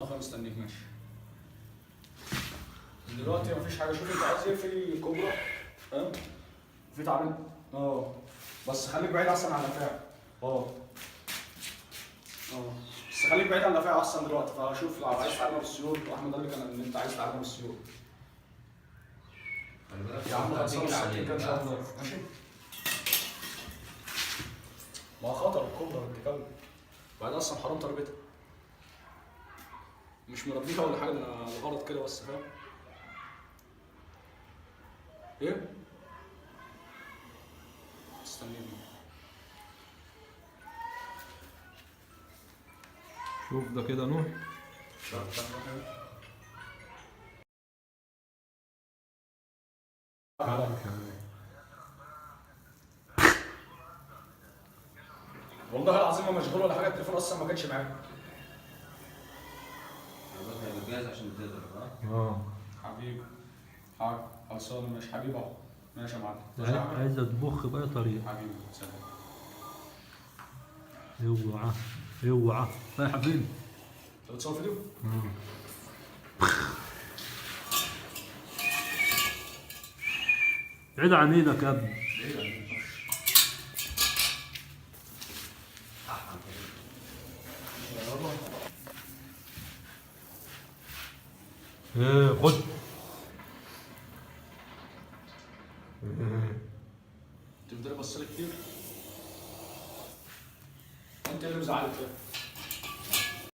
اخويا مستنيك. ماشي دلوقتي مفيش حاجه. شوف انت عايز ايه في كوبرا، فاهم؟ في تعريض. اه بس خليك بعيد احسن عن الافاعي. اه اه بس خليك بعيد عن الافاعي احسن دلوقتي. فشوف لو عايز تعلمها بالسيول، واحمد قال لي كان ان انت عايز تعلمها بالسيول. خلي بالك يا عم خلصانه هتيجي السكة كده ان عليك شاء ها؟ الله. ماشي، ما خطر الكوبرا بنت كلب. بعد اصلا حرام تربيتها، مش مربيها ولا حاجه، ده انا الغلط كده بس، فاهم؟ ايه؟ استنيني. شوف ده كده نوح. والله العظيم ما مشغول ولا حاجه، التليفون اصلا ما كانش معايا. خلي بالك هيبقى جاهز عشان تضرب ها؟ اه حبيبي حاضر خلصانه. ماشي حبيبي اهو. ماشي يا معلم. ماشي يا عم. عايزه تبخ بأي طريقه. حبيبي سلام. اوعى اوعى رايحة فين؟ انت بتصور فيديو؟ بعيد عن ايدك يا ابني. ايه خد.